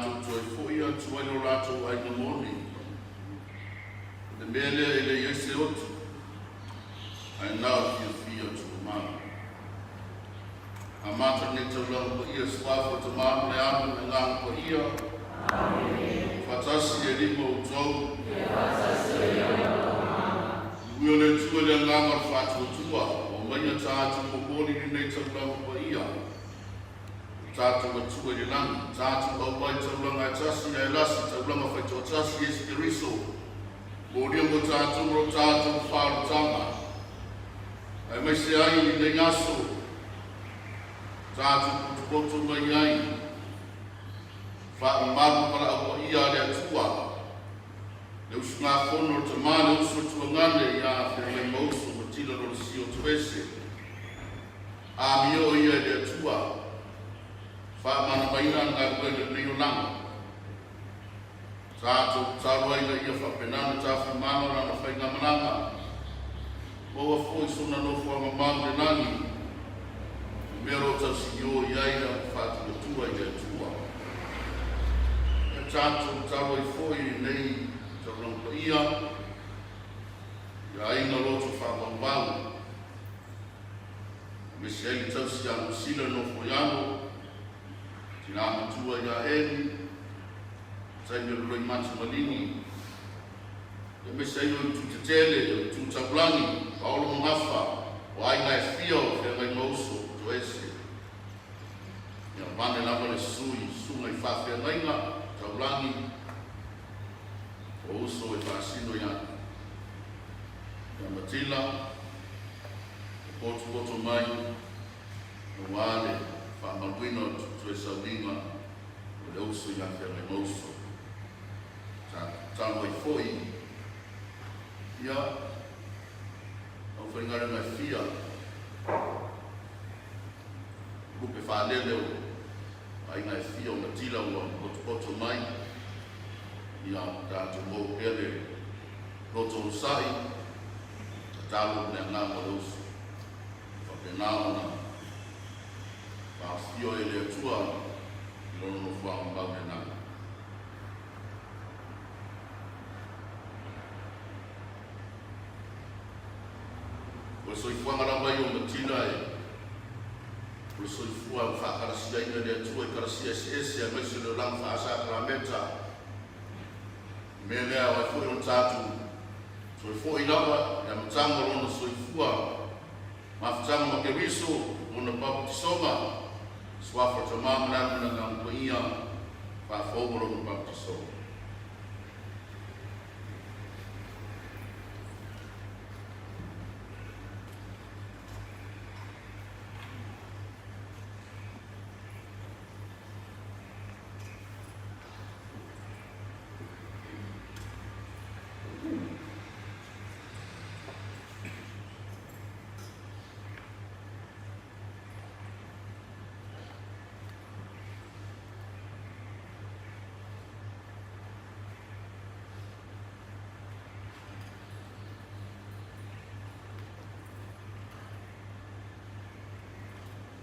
latou toe foi atu ai lo latou aiga moni. O le mea lea e leai ai se oti, ae na o le fiafia tumau. Amata lenei taulaga paia, Suafa o Tama ma le Alo ma le Agaga Paia. Faatasi e Alii ma outou. Viia le Atua i le agaga o le faatuatua, ua aumaia tatou momoli lenei taulaga paia. O tatou Atua i le lagi, tatou auai taulaga e tasi ae lasi taulaga faitoatasi Iesu Keriso, molia mo tatou ma lo tatou faaolataga. Aemaise ai i lenei aso, tatou potopoto mai ai, faamamalu valaau paia a le Atua, le usugafono a le Tama le uso le tuagane ia Feagaimauso Matila Lolesio Toese. Amio ia i le Atua, faamanamaina le galuega i lenei olaga. Tatou tatalo ai ina ia faapena ona tafimalo lana faigamalaga, maua foi sona nofoaga mau i le lagi, i mea o lo o tausilio i ai le faatuatua i le Atua. Ia tatou tatalo ai foi i lenei taulaga paia, i aiga loto faavauvau, aemaise ai le tausi ia Niu Sila nofo i alo, tina matua ia Eli, taimi o le loimata maligi, aemaise ai o itu tetele, o itu taulagi, paolo ma gafa, o aiga e fia o Feagaimauso Toese. Ia vane lava le sui susuga i faafeagaiga taulagi, o uso e faasino ia ia Matila, e potopoto mai aua le faamaluina o le toe sauiga o le uso ia Feagaimauso. Sa tatalo ai foi ia aufaigaluega e fia lupe faalele o aiga e fia o Matila ua potopoto mai ia tatou maua pea le loto onosai, tatalo le agaga o le uso. Faapena ona faafio ai le Atua i lona nofoaga mau lena. O le soifuaga lava ia o Matila e o le soifua ua faakalasiaina e le Atua i kalasia eseese aemaise o le olaga faa-sakaramenta. O le mea lea o ai foi ona tatou toe foi lava i le amataga o lona soifua mafutaga ma Keriso, lona papatisoga, Suafa Tama ma le Alo ma le Agaga Paia, faafou ma lona papatisoga.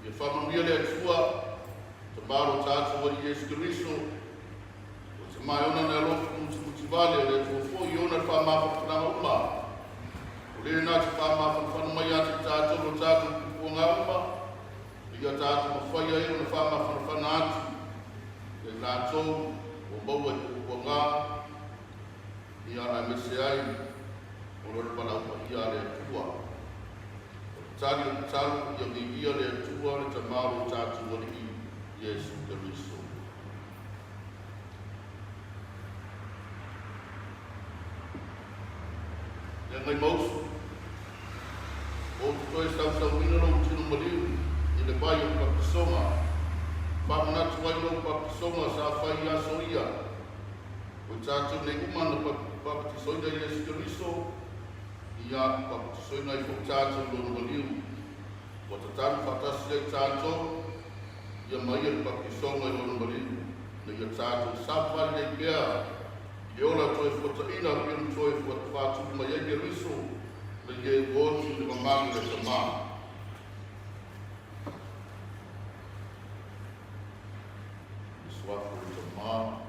Ia faamanuia le Atua, Tama o lo tatou Alii Iesu Keriso, O te mai ona le alofa mutimuti vale o le Atua foi i ona le faamafanafanaga uma. O le na te faamafanafana mai ia te tatou lo tatou puapuaga uma, ia tatou mafai ai ona faamafanafana atu ia i latou ua maua i puapuaga, ia aemaise ai o lo le valaau paia a le Atua. O le tali o le tatalo, ia viia le Atua le Tama o lo tatou Alii Iesu Keriso. Feagaimauso, Ou te toe sausauina lou tino maliu i le vai o le papatisoga. Faamanatu ai lou papatisoga sa fai i aso ia. O i tatou nei uma na papatisoina i Iesu Keriso, ia papatisoina ai foi tatou i lona maliu. Ua tatanu faatasi ai tatou ia ma ia le papatisoga i lona maliu, ina ia tatou savavali ai pea i le ola toe fuataina pei ona toe faatuli mai ai Keriso na ia e ua oti i le mamalu o le Tama. I le suafa o le Tama.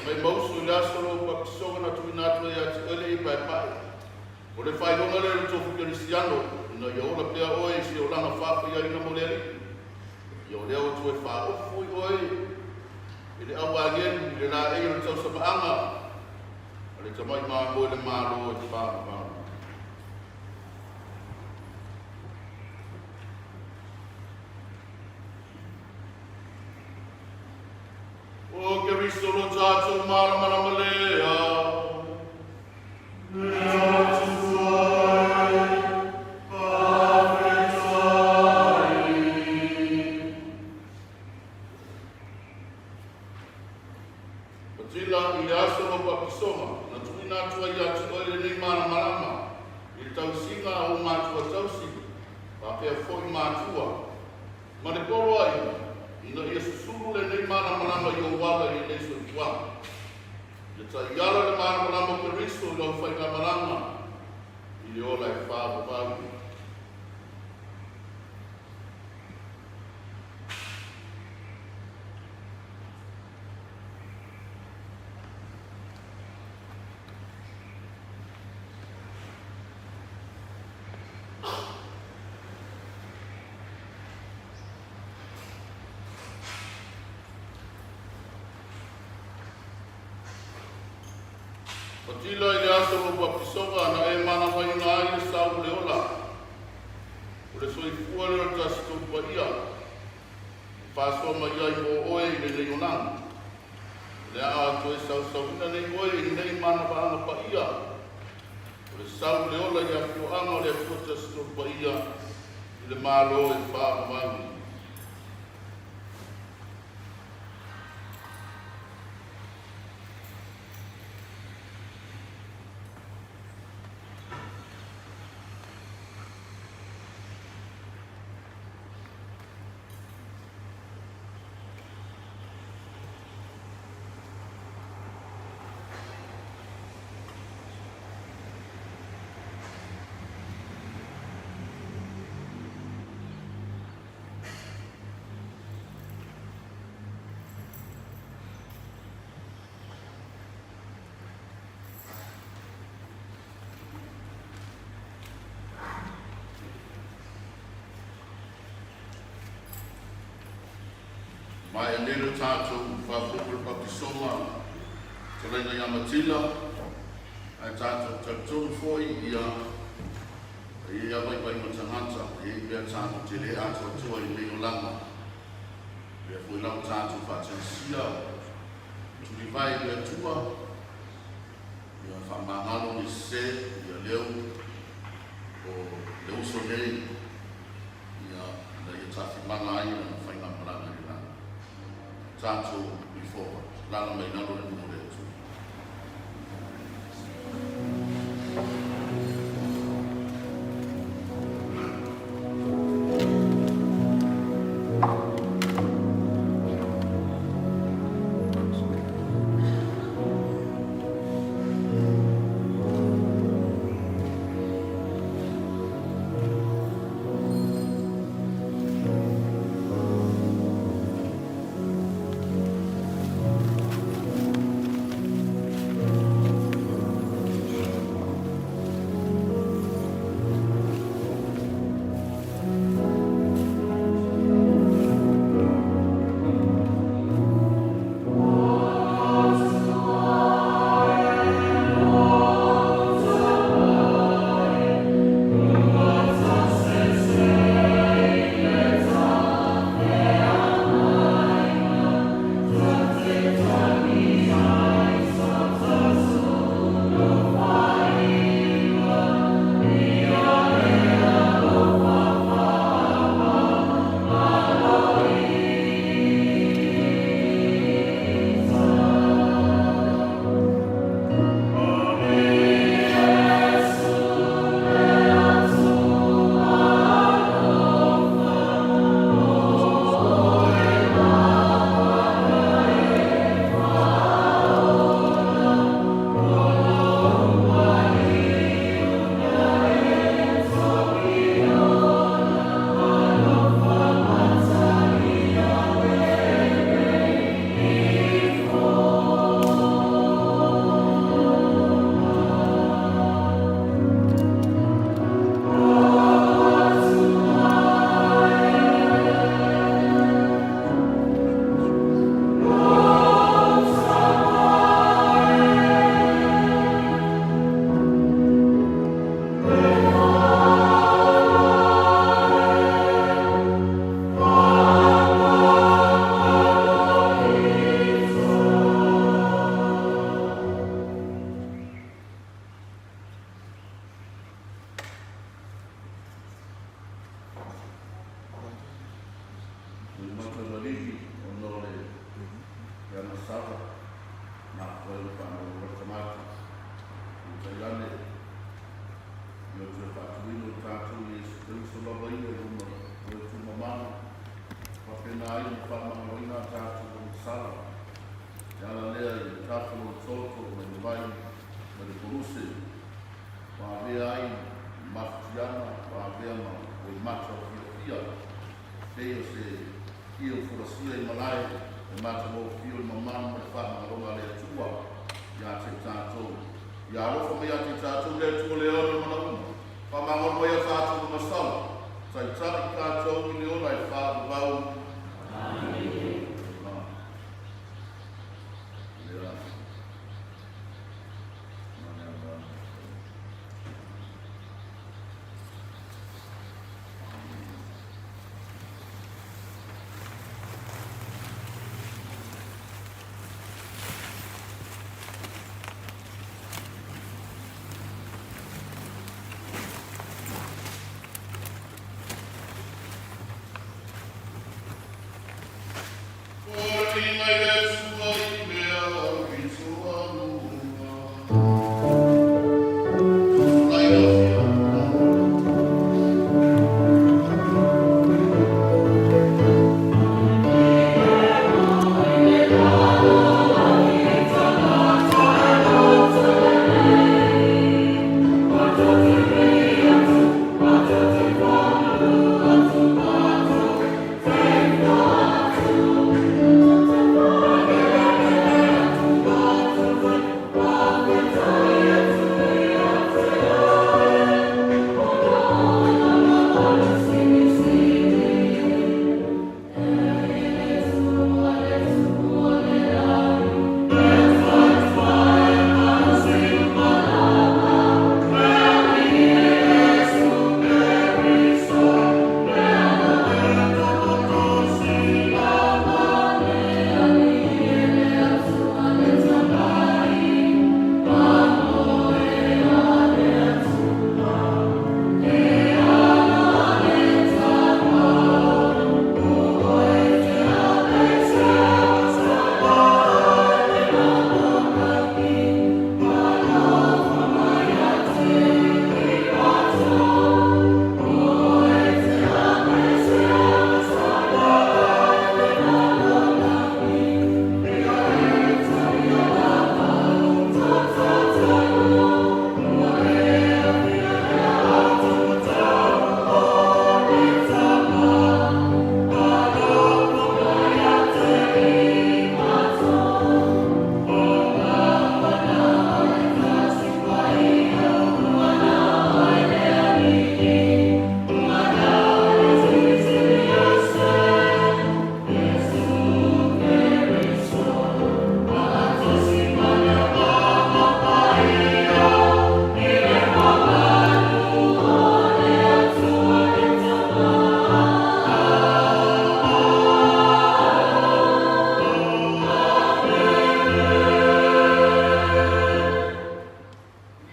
mai mausu i le aso o lou baptisoga na tuuina atu ai ia te oe le Paepae. O le faailoga lea i le tofu kerisiano, ina ia ola pea oe i se olaga faafaiaina mo le Alii. Ia o lea ua toe faaofi foi oe i le au agelu i le laei o le tausamaaga a le tamai mamoe le Malo e faavavau. O Keriso lo tatou malamalama lea. Matila i le aso o lou baptisoga, na tuuina atu ai ia te oe lenei malamalama i le tausiga a ou matua tausi, faapea foi matua, ma le poloaiga, ina ia susulu lenei malamalama i ou ala i lenei soifuaga. Ia taiala le malamalama o Keriso i lau faigamalaga i le ola e faavavau. Matila i le aso o lou baptisoga na e malamaina ai le sau o le ola, o le soifua lea o le Tasi Tolu Paia, e faasoa mai ai mo oe i lenei olaga. O le a toe sausauina nei oe i lenei manavaaga paia, o le sau o le ola i afioaga o le Atua Tasi Tolu Paia i le Malo e faavavau. Maea nei le tatou faafofoga le baptisoma fetalaiga ia Matila, ae tatou talitonu foi ia e i ai lava vaivaiga tagata, e i ai mea tatou te le atoatoa i lenei olaga. Lea foi la ua tatou faatagisia tulivae i le Atua, ia faamagalo le sese, ia leu o le uso nei, ia ina ia tafimana ai lana faigamalaga i le lagi. Tatou ifo lala mai lalo le nuu o le Atua. masala, mafua ai ona faanoanoa le tagata. Peitai ane, ia toe faatuina o tatou i Iesu Keriso lava ia i lona toe tumamanu, faapena ai ona faamagaloina a tatou ma masala. E ala lea i le tafa lona toto mai le vai mai le koluse, ua avea ai ma mafatiaga, ua avea ma roimata fiafia, pei o se ie ua folasia i malae e matagofie o le mamalu ma le faamagaloga a le Atua ia te tatou. Ia alofa mai ia te tatou le Atua le ona manaoga, faamagalo mai a tatou ma masala, taitai tatou i le ola e faavavau. Amene. Lea.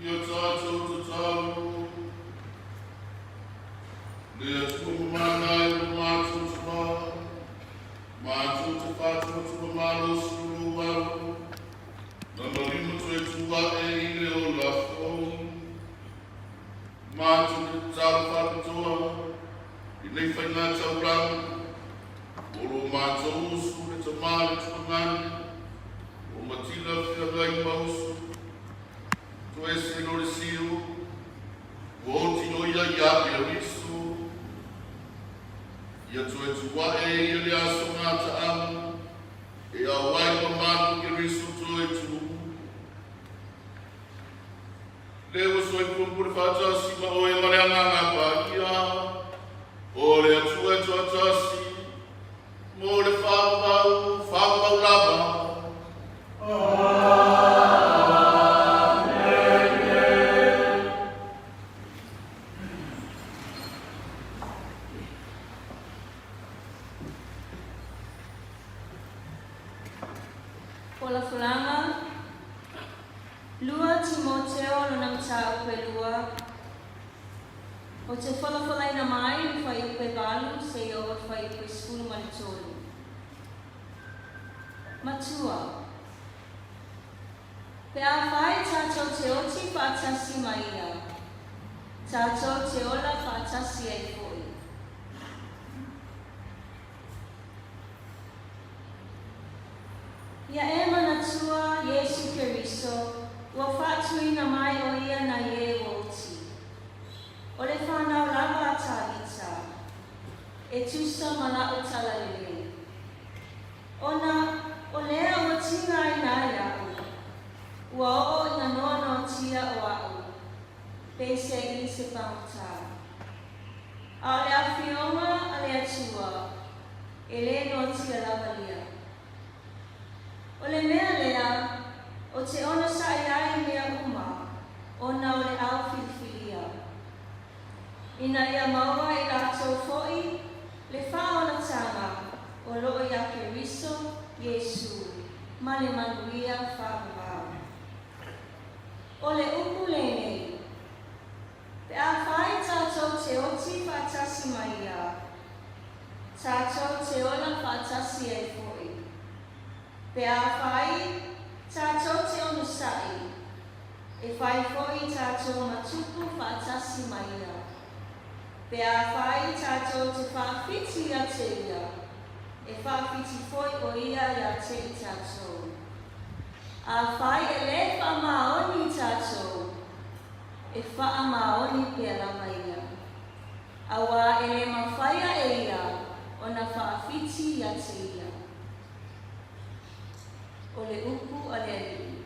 Ia tatou tatalo. Le Atua mamana ai lo matou tama, matou te faatuatua malosi i lou alo, lana lima toe tu ae i le ola fou. Matou te tatalo faapitoa i nei faiga taulaga, o lo matou usu le tama le tuagane, o Matila Feagai Mausu, Toese Lolesio, ua oti no ia ia Keriso, ia toe tu ae ia le aso gataaga, e ao ai mamalu Keriso toe tu. Le ua soifua pule faatasi ma oe ma le Agaga Paia, o le Atua e toatasi, mo le faavavau, faavavau lava. Folafolaga, Lua Timoteo lona mataupu e lua, Ou te folafolaina mai le fuaiupu e valu seia oo i le fuaiupu e 13. Matua. Pe afai tātou te oti faatasi ma ia, tātou te ola faatasi ai foʻi. Ia e manatua Iesu Keriso, ua faatuina mai o ia nai e ua oti. O le fanau lava a Tavita, e tusa ma la'u talalelei. Ona o lea ua tigaina ai a'u, ua oo ina noanoatia o a'u, peiseai se pagota. A o le Afioga a le Atua, e lē noatia lava lia. O le mea lea, ou te onosaʻi ai i mea uma, ona o le au filifilia, ina ia maua e latou foʻi le faaolataga o loo iā Keriso Iesū ma le manuia faavavau. O le upu lenei, Pe afai tātou te oti faatasi ma ia, tātou te ola faatasi ai foʻi. Pe afai tātou te onosaʻi, e fai foʻi tātou ma tupu faatasi ma ia. Pe afai tātou te faafiti ia te ia, e faafiti foi o ia iā te i tātou. Afai e lē faamaoni tātou, e faamaoni pea lava ia. Auā e lē mafaia e ia ona faafiti ia te ia. O le upu a le Alii.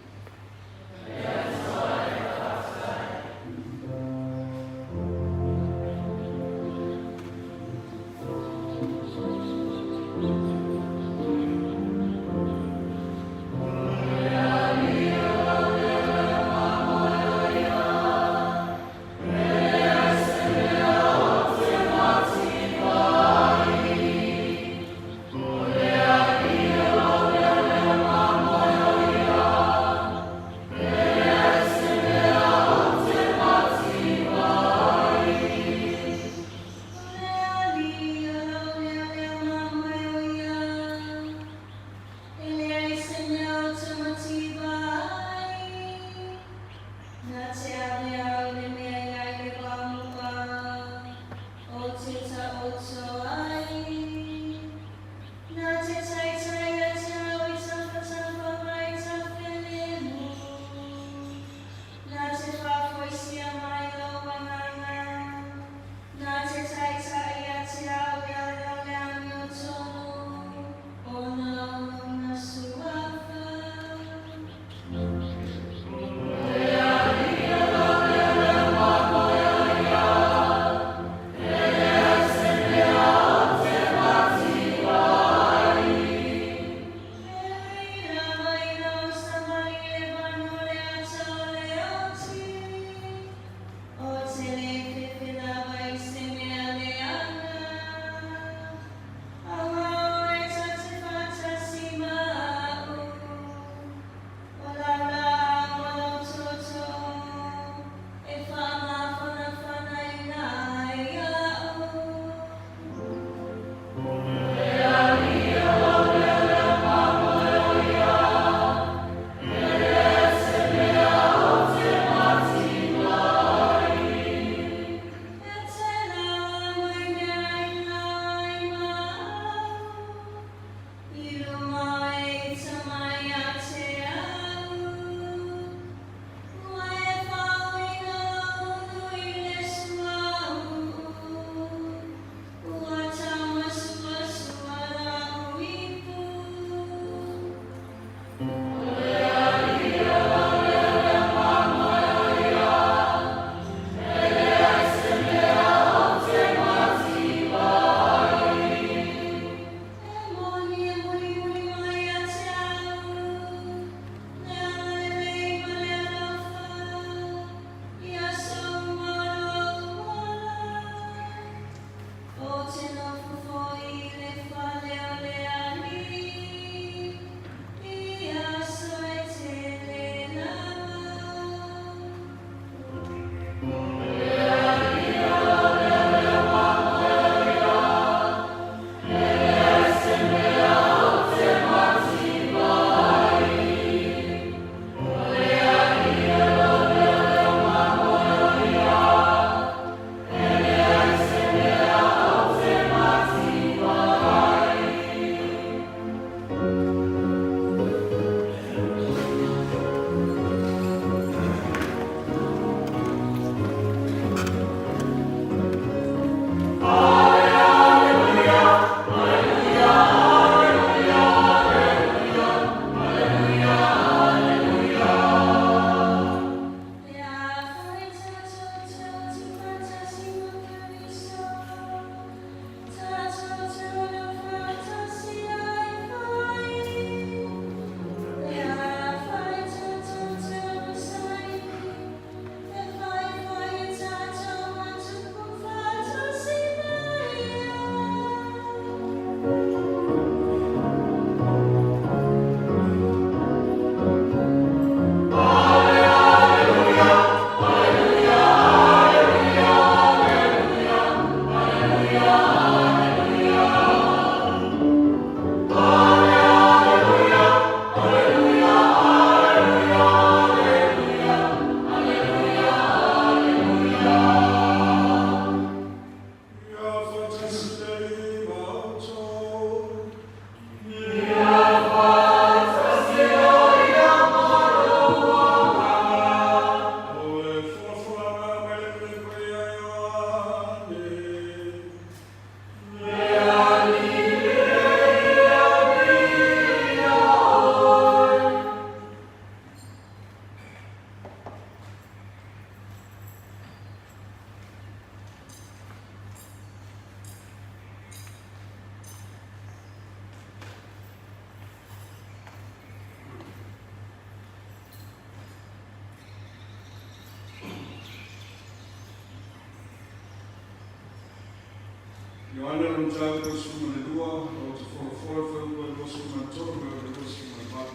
Ioane lona mataupu 12, ou te folafola le fuaiupu e 23 e oo i le 28.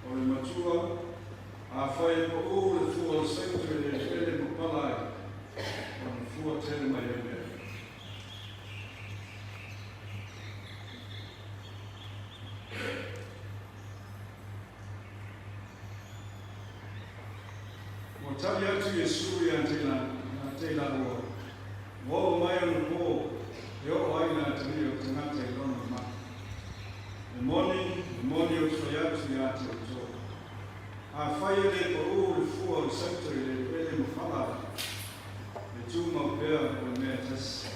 O le matua, afai e paū le fua o le saito i le eleele ma pala ai, ona fua tele mai ai lea. Ua tali atu Iesu ia te i laua, Ua oo mai ona pō e oo ai le atalia o le tagata i lona mamalu. E moni, e moni ou te fai atu iā te outou, afai e le paū le fua o le saito i le eleele ma pala ai, e tumau pea o le mea e tasi.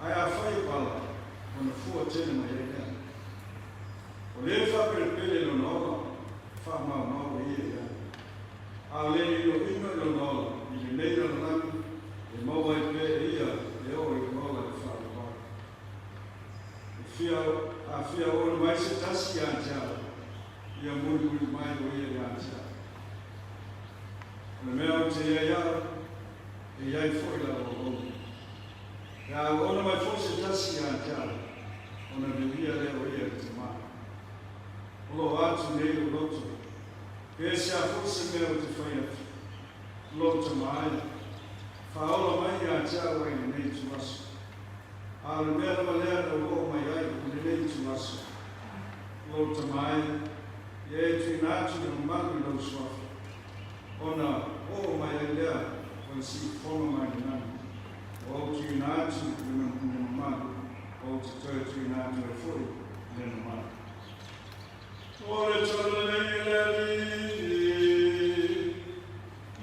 Ae afai e pala, ona fua tele mai ai lea. O lē faapelepele lona ola, faamaumau e ia i ai. A o le iloilo i lona ola i lenei lalolagi, e maua ai pea e ia e oo i le ola i le faaaloalo. E fia, a fia auauna mai se tasi iā te au, ia mulimuli mai o ia iā te au. O le mea ou te i ai au, e i ai foi lau auauna. Pe a auauna mai foi se tasi iā te au, ona viia lea o ia i le Tama. O lo o atu nei lou loto, pe se a foi se mea ou te fai atu, lou Tama e, faaola mai iā te au ai lenei ituaso. A o le mea lava lea na ou oo mai ai i lenei ituaso, lou Tama e, ia e tuuina atu le mamalu i lou Suafa, ona oo mai ai lea o le siufofoga mai le lagi, ua ou tuuina atu le mamalu, ou te toe tuuina atu ai foi le mamalu. O le talalelei e le Alii.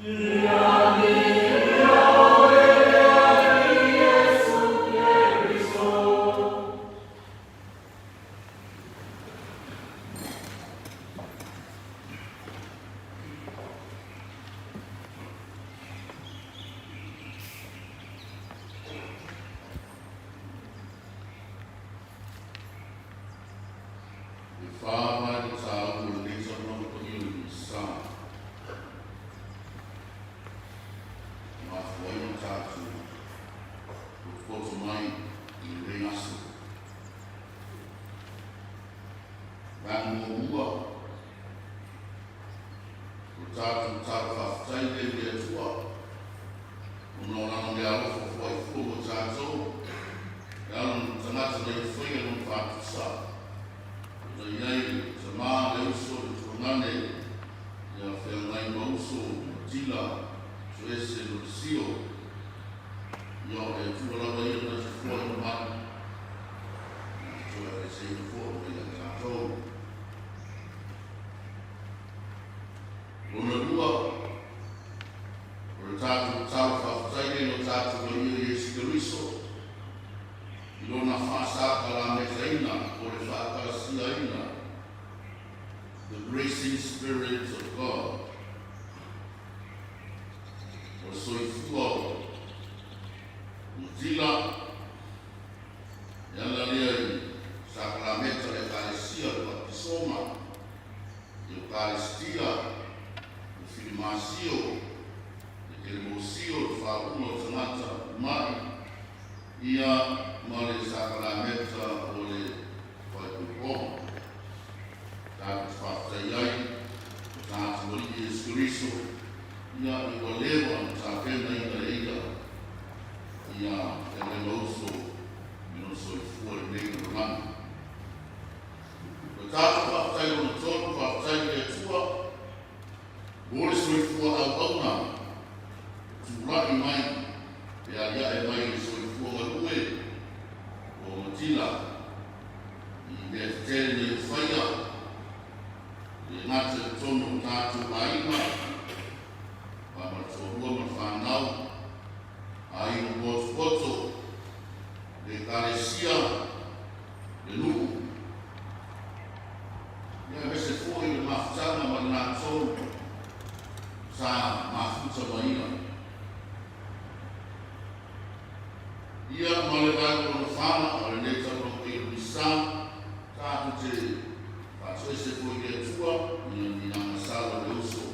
Ia viia oe e le Alii Iesu Keriso. E whāngai te tāu o lenei tauranga pahi o le Misa. Ngā whaina tātou o te poto mai i lenei aso. Vaega muamua, o le tātou tala faafetai lea i le Atua, ona o Lana mea alofa foaifua mo tātou, e ala ona tagata na ia faia lona faatusa, o na i ai le tamā, le uso, le tuagane, ia feagai ma uso, ma tila, Suese, Lolisio, ia o le Atua lava ia na te fua ina mai, na te toe aveeseina fua mai ia tātou. Lona lua, o le tātou tala faafetai lea i lo tātou Alii o Iesu Keriso, i lona faasakalametaina o le faakasiaina, the gracing spirit of God. O le soifua o Matila, e ala lea i sakalameta le Ekalesia, le Patisoma, Eukalistia, le Filimasio, le Kelemosio, le faauuga o tagata ma'i, ia ma le sakalameta o le Faaipoipoga. Tatou te faafetai ai i ta Atua Alii Iesu Keriso, ia i ua leva ona tapenaina e Ia ia feagai mauso me lona soifua i lenei lalolagi. O le tatou faafetai lona tolu, faafetai i le Atua mo le soifua auauna e tulai mai e aliae mai i le soifua galue ua matila i mea tetele nei o faia, e le gata i totonu o tatou aiga, ba ma le toalua ma le fanau, aiga potopoto, le Ekalesia, le nuu, ia aemaise foi le mafutaga ma le latou sa mafuta ma ia. Ia ma le vaega lona fana o lenei taulaga paia o Misa, tatou te faatoese foi i le Atua ina ni agasala le uso.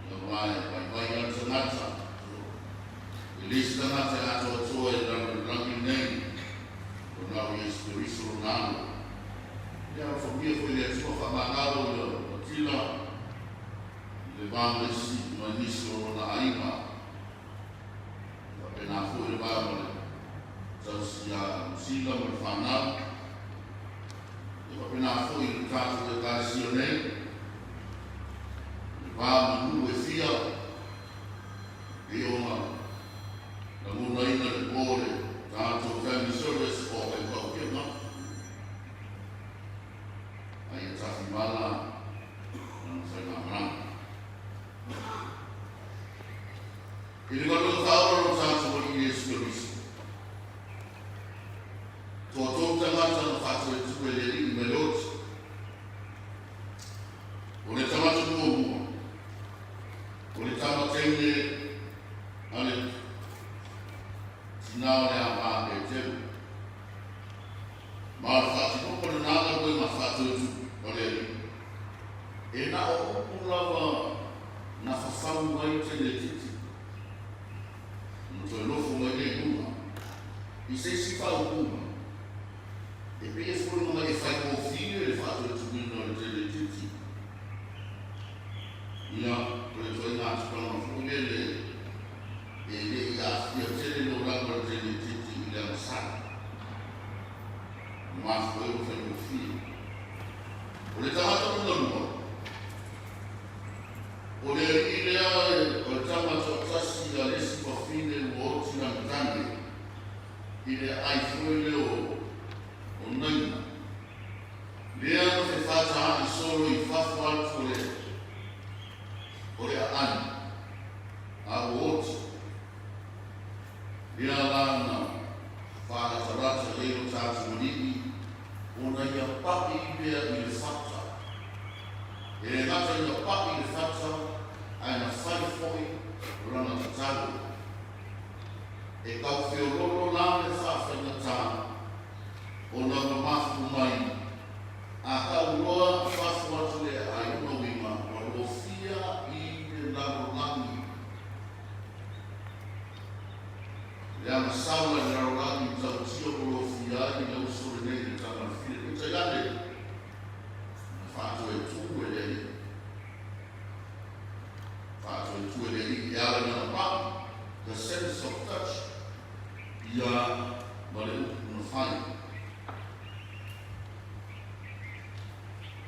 Ia aua e vaivai lava le tagata, e leai se tagata e atoatoa i le lalolagi lenei. Faamanuia foi le Atua faamagalo ia Matila i le va ma isi ma nisi o lona aiga. Faapena foi le va ma le tausi ia Musila ma le fanau. Ia faapena foi i le tatou Ekalesia nei, le va ma nuu e fia, pei ona lagonaina i le po o le tatou family service o Kaipaukiaga. A ia tafimala lana faigamalaga. I le galuega faaola o lo tatou Alii Iesu Keriso, toatolu tagata na faatuetue e le Alii mai le oti. O le tagata muamua, o le tama teine a le tinā o le ava Peteru. Ma o le faatinoga o lena galuega faatuetue a le Alii, e na o upu lava na fafau ai tenetiti ona toe nofo mai lea i luga i se isi faaupuga e pei e foliga mai e faigofie le faatuatuina o le tenetiti. Ia, o le ituaiga tulaga foi lele e le i aafia tele le olaga o le tenetiti i le agasala. Ua mafua ai ua faigofie. O le tagata lona lua, o le alii lea o le tama toatasi a le isi fafine ua oti lana tane i le aai foi lea o Naina, lea na fefataa'i solo i fafo atu o le o le aani, a ua oti. Lea la na faalatalata i ai lo tatou alii ona ia paʻi lea i le fata. E le gata ina paʻi i le fata, ae na fai foi lana tatalo. E tau feoloolo la le faafaigata ona ua mafu mai a tau loa fafo atu le aai ona uiga ua lofia i le lalolagi. Le agasala i le lalolagi i tautia ua lofia ai le uso lenei i le tama le file. Peitai ane, na faatoetu e le Alii. Faatoetu e le Alii e ala i lana paʻi, the sense of touch, ia ma le upu na fai.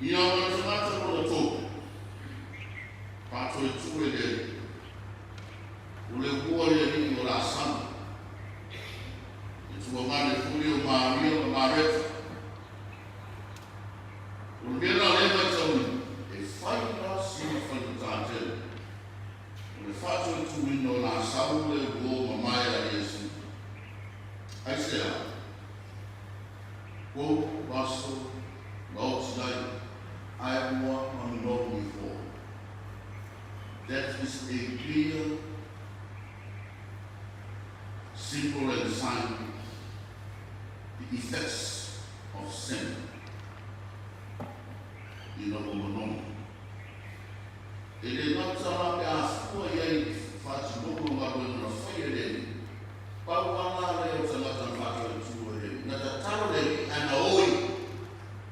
Ia ma le tagata lona tolu, faatoetu e le Alii. O le ua le alii o Lasalo, le tuagane foi o Maria ma Mareta. O le mea lena o lea e matauina, e fai la sina faigata tele o le faatuatuina o Lasalo le uo mamae a Iesu. Aisea? Kou aso na oti ai, ae ua manunonu iho. That is a clear symbol and sign the effects of sin ina ua manono. E le gata la pe a fua i ai i faatinoga o galuega na fai e le Alii, pau a la lea o tagata na faatautua e le Alii. Na tatalo le Alii ae na oi,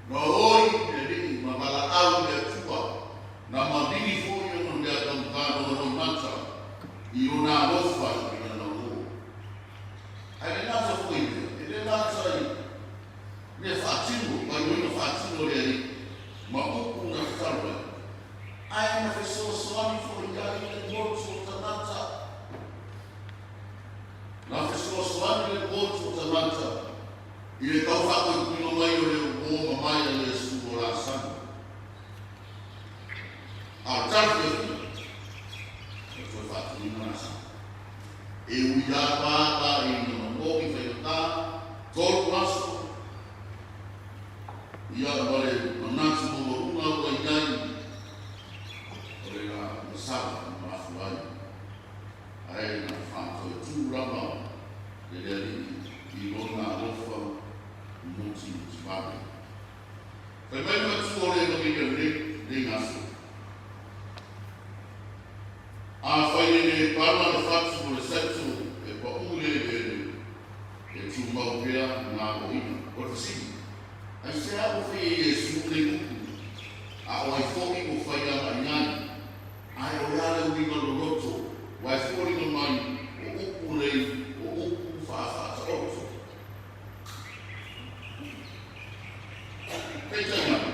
na oi le Alii ma valaau i le Atua Na maligi foi ona mea taugata romaroimata i lona alofa i lana uo. Ae le gata foi i lea, e le gata i mea faatino, gaioiga faatino a le Alii, ma upu na tatalo ai, ae na fesoasoani foi ai le motu o tagata. Na fesoasoani le motu o tagata i le tau faakoikoiga mai o le uo mamae a Iesu o Lasalo. A o le tala fiafia, ua toe faatuina la sa. E ui lava la ina manogi faigata, tolu aso, ia ma le manatu maualuga ua i ai, o le la masala na mafua ai, ae na faatoetū lava e le Alii i Lona alofa mutimutivave. Fai mai le matua o le Evangelia lenei, lenei aso. Afai e le pala le fatu o le saito e paʻu le eleele, e tumau pea ngā oina. O le fesili, aisea ua fai e Iesu nei upu, a o ai foʻi ua faiaga i ai, ae o le a le uiga loloto, aua e foliga mai o upu nei o upu faafaataoto. Peitai ane,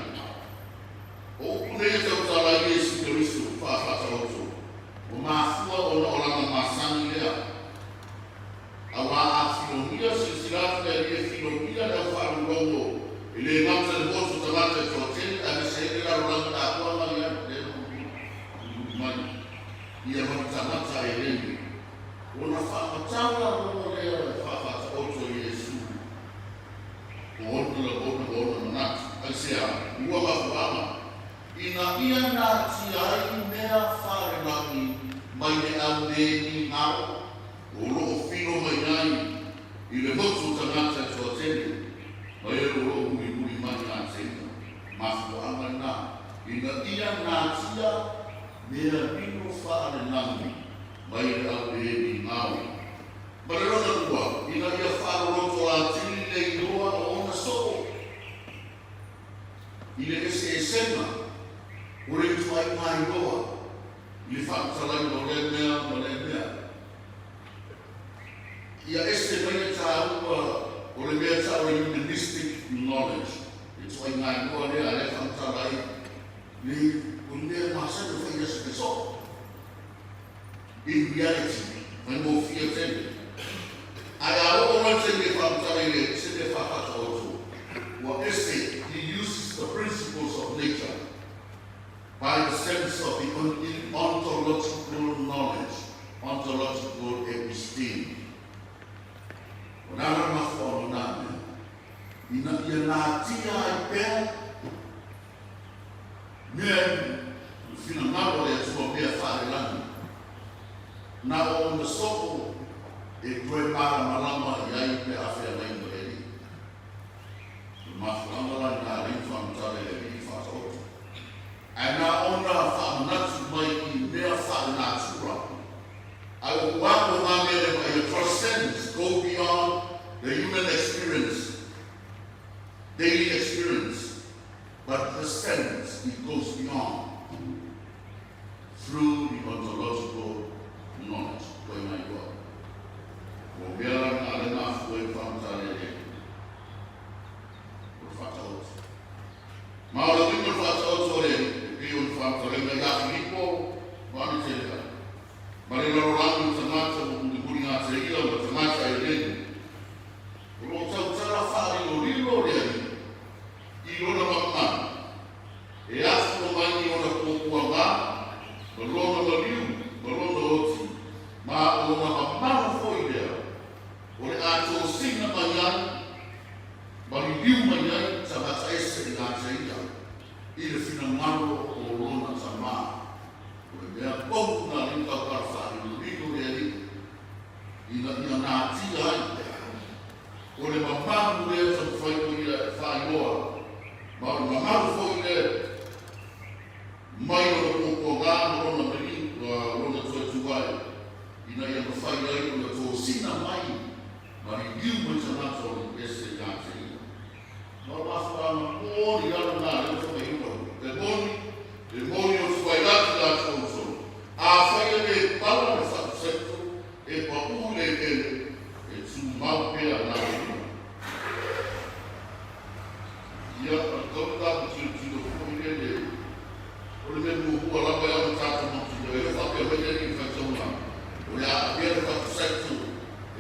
o upu nei e tautala ai Iesu Keriso faafaataoto, ua mafua ona o lana masani lea. Auā a filogia, silasila atu le Alii e filogia le au faalogologo, e le gata i le motu tagata e toatele, aemaise ai le lalolagi atoa mai ai lea na mulimuli mai ia ma le tagata e lele. Ona faamatala loa lea e faafaataoto e Iesu o ona lagona ma ona manatu. Aisea? Ua mafuaaga ina ia natia ai mea faalelagi mai le au le nigao o lo o filo mai ai i le motu tagata e toatele ma e o lo o mulimuli mai ia te ia. Mafuaaga lena ina ia natia mea lilo faalelagi mai le au le nigao. Ma le lona lua, ina ia faaloloto atili le iloa o ona soo i le eseesega o le ituaiga iloa i le faamatalaina o lea mea ma lea mea. Ia ese mai le taua o le mea tau o le humanistic knowledge, le ituaiga iloa lea lea e faamatala ai le o le mea masani o fai i aso soo. In reality, faigofie tele. Ae a oo loa le taimi e faamatala i le se mea faafaataoto, ua ese, he uses the principles of nature by the sense of the ontological knowledge, ontological episteme. O le ala mafuaaga o na mea, ina ia natia ai pea mea i le finagalo o le Atua mea faalelagi, na o ona soo e toe malamalama i ai pe a feagai ma le Alii. O le mafuaaga la lena e alai ona faamatala i le Alii faataoto, ae na ona faamanatu mai i mea faalenatura, ae o ku ako ngā mea le vaaia transcends, go beyond the human experience, daily experience, but transcends, it goes beyond through the ontological knowledge. Koe ngai roa. Ua mea la ngā le mafua i whamtale le o le whataoto. Ma o le uiga o le whataoto o le e pei o le whamtalenga ia Filipo, ma ane te lea. Ma le lalolagi o tagata ua mulimuli ngā te ia ma tagata e leni. O lo o tautala whaarilorilo le Alii i lona mamanu, e afua mai i ona puapuaga, ma lona maliu, ma lona oti, ma o lona mamalu foi lea, o le a tosina mai ai, ma liliu mai ai tagata ese ia te ia, i le finagalo o lona Tama. O le mea pou na lika o kala faalilolilo le Alii, ina ia natia ai o le mamalu lea taumafai o ia e faailoa, ma o le mamalu foi lea mai ona puapuaga ma lona maliu, lona tuaituae, ina ia mafai ai ona tosina mai ma liliu mai tagata o le ese ia te ia. Ma o le mafuaaga moni lava lena lea ua fai mai ai e moni, e moni o tuai atu ia te outou. Afai e le pala le fatu saito e paʻū i le eleele, e tumau pea na le lima. Ia, o le tau tatou tilotilo foi lele, o le mea muamua lava e ao ona tatou mautinoa, e le o faapea mai le Alii i le faitauga, o le a avea le fatu saito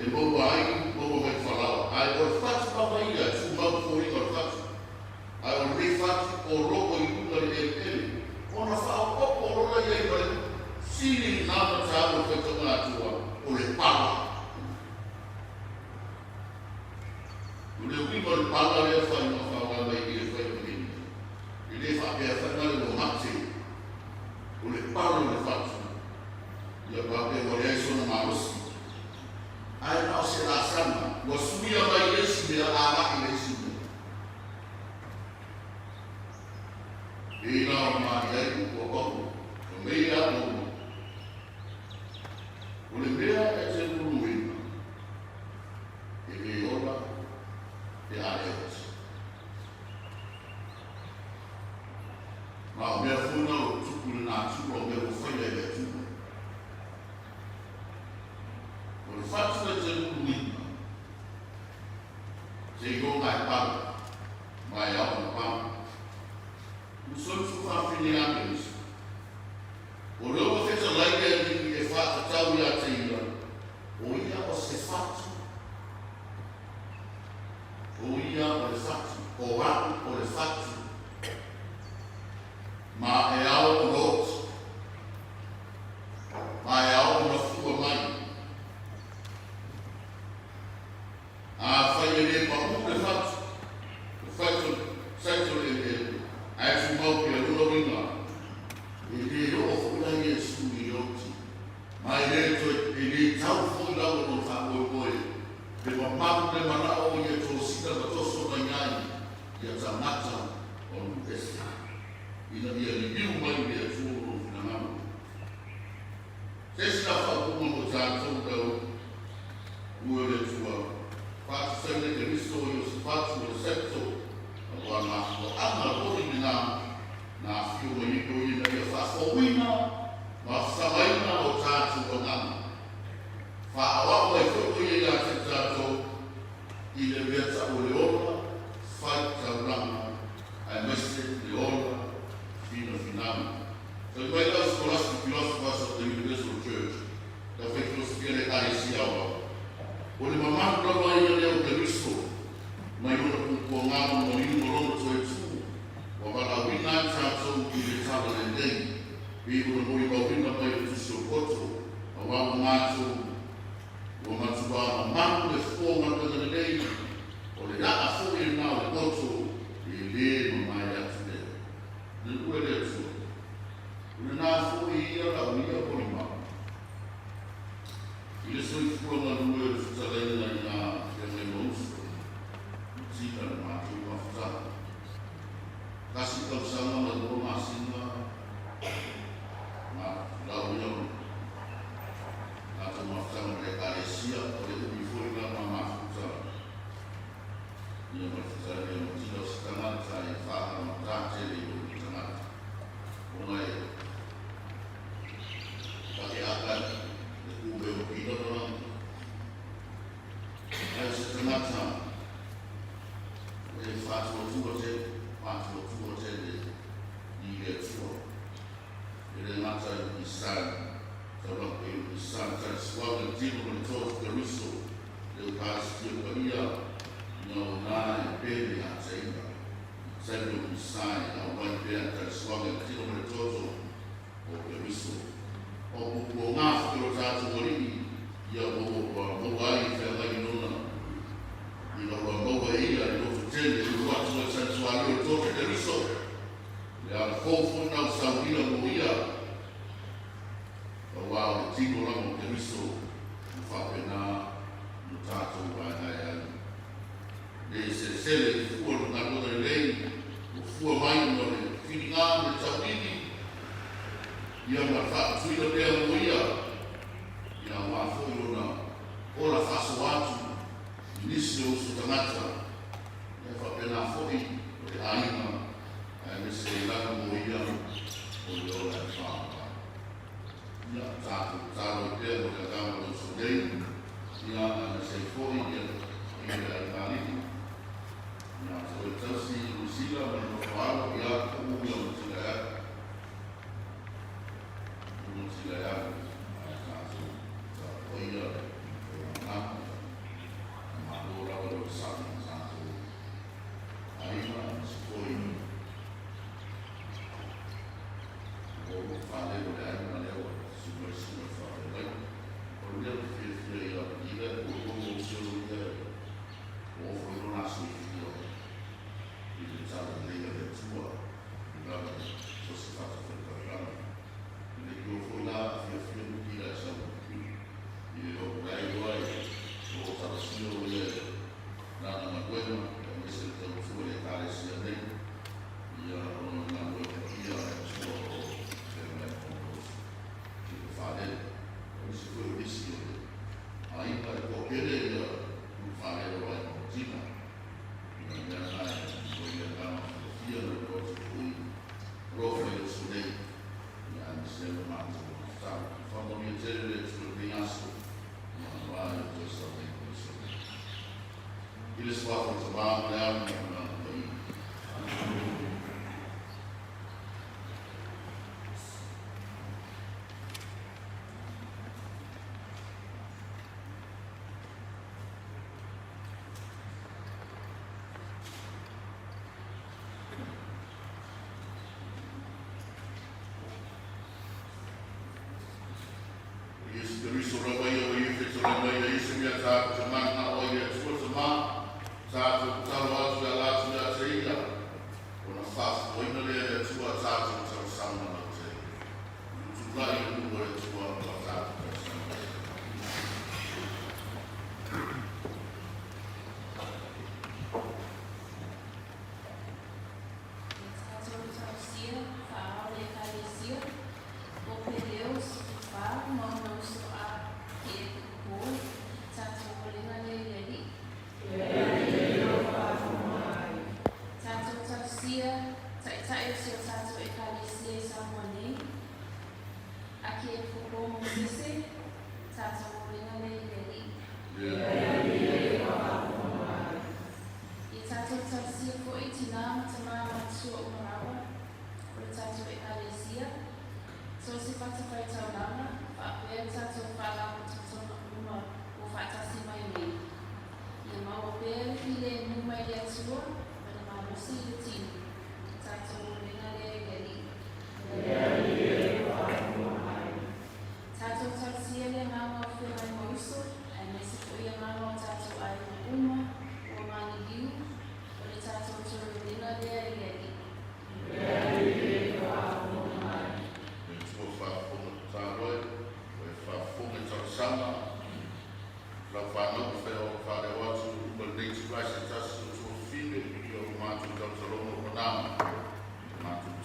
e maua ai, maua mai le falaoa. Ae o le fatu lava ia, e tumau le foliga o le fatu. Ae o lenei fatu o lo o i luga i le eleele, ona faaopoopo loa lea i ai ma le sili lena ona taua i le faitauga Atua, o le pala. O le uiga o le pala lea e fai ma faaaoga mai i le fai o nei mea. E le faapea fai na le ua mate. O le pala o le fatu, ia faapea ua leai sona malosi. Ae na o se laasaga, ua suia mai i le isi mea agai i le isi mea. E la o malie ai upu a Paulo, fai mai ia Paulo, O le mea e te luluina, e le ola pe a le oti. Ma o mea foi na o lo o tupu i le natura o mea ua faia e le Atua. O le fatu e te luluina, seiloga e pala, ma e ao ona pala. Uso uso fa'afine a Keriso. O le ona fetalai le Alii e fa'atatau iā te ia, o ia o se fatu. O ia o le fatu, o a'u o le fatu, ma e ao ona oti, ma e ao ona fua mai. Afai e lē pa'ū le fatu, le fatu saito le eleele, ae tumau pea lona uiga, e lē oo fo'i la Iesu i le oti, ma e lē toe e lē tau fo'i lava lona faamoemoe le mamalu le mana'o o ia tosina ma toso mai ai ia tagata o nuu ese, ina ia liliu mai i le Atua lona finagalo. Se isi la faaupuga mo tatou lau ue o le Atua, faatusaina Keriso i o se fatu o le saito, auā le mafuaaga loli lenā na afio mai ai o ia ina ia faafouina ma fasagaina o tatou agaga. Faaoao ai foi o ia iā te tatou i le mea ta'u o le ola fai taulaga aemaise le ola finafinau. Fai mai lau Scholastic Philosophers of the Universal Church, le aufai filosofia a le Ekalesia Aoao, O le mamalu lava ia lea o Keriso, mai lona puapuaga ma maliu ma lona toe tū, ua valaauina ai tatou i le tala lelei, pei ona molimauina mai le Tusi o Poto, auā ua matou ua matuā mamalu le fua o galuega lelei, o le a'a foi lenā o le poto e lē mamae atu lea. Le lue le Atua. O lenā foi ia lau ia molimau. I le soifua galue o le fetalaiga i nā feagai ma uso, i tika le matou mafutaga. Tasi tausaga ma lua masina na lau ia matou mafutaga ma le Ekalesia, o le umi foi la ma mafuta ia ma le fetalaiga ma tila o se tagata e faaalamatā tele i lona tagata, ona e Take aka le kube o Pilapa, ae o se tagata e faatuatua tele, faatuatua tele i le Atua. E le gata i San, taulaga pei o San Talisuaga le tino ma le toto Keriso, le Eukaristia Paia, ina o na e pele a teina. Taimi o Misai, auai pea Talisuaga le tino ma le toto o Keriso. O pupuogā foi o lo tatou Alii, ia ua ua maua ai i feagai i lona, ina ua maua e ia le loto tele i ulu atu ai santuario o le toto Keriso, le ala fou foi na ua saunia mo ia, auā o le tino lava o Keriso ua faapena ona tatou vaevae ai. Le selesele i fua o le galuega lelei ua fua mai ona o le filiga ma le tauivi ia ma le faatutuina pea mo ia, ia aua foi lona ola faasoa atu i nisi o uso tagata, ia faapena foi o le aiga aemaise ai lava mo ia o le ola e faaoga. Ia, tatou tatalo ai pea mo le agaga o le uso nei, ia, aemaise ai foi ia i le aiga-alii, ia te oe tausi i Lusila ma le nofo alo, ia, puu ia ma tila e alu, puu ma tila e alu, ae tatou tapuaia le agaga, a malo lava le onosai ma tatou aiga, aemaise foi O lo faalele o le aiga lea ua susu mai susu mai faafeagaiga. O le mea ou te fiafia ia i le ua o selo ia ua ofo i lona aso i fua i le talalelei a le Atua. mea tatou te mananao ai i le Atua Tamā, tatou tatalo atu e ala atu ia te Ia, ona faafuaina lea e le Atua a tatou talosaga lautele. Tulai i luma o le Atua ma tatou talosaga. Tatou tausia faaao le Ekalesia o Peleu Sotofa ma ona uso a Kiepoko, tatou olega lea i le Alii. Tatou tausia Taitai o si o tatou Ekalesia i Samoa nei, a Kiepoko Mosese, tatou olega lea i le Alii. Ia tatou tausia foi tinā ma tamā matutua uma lava o le tatou Ekalesia, so o se fatafaitaulaga, faapea le tatou faalapotopotoga uma ua faatasi mai nei. Ia maua pea le filemu mai le Atua ma le malosi i le tino. Tatou olega lea i le Alii. Tatou tausia le agaga o feagai ma uso, aemaise foi agaga o tatou aiga uma ua maliliu, o le tatou toe olega lea i le Alii. Le Atua faafofoga tatalo e, o e faafofoga i talosaga, lau fanau ma faaleo atu uma lenei itula i se tasi o tuafafine i o matou tautaloga o Panama. Matou.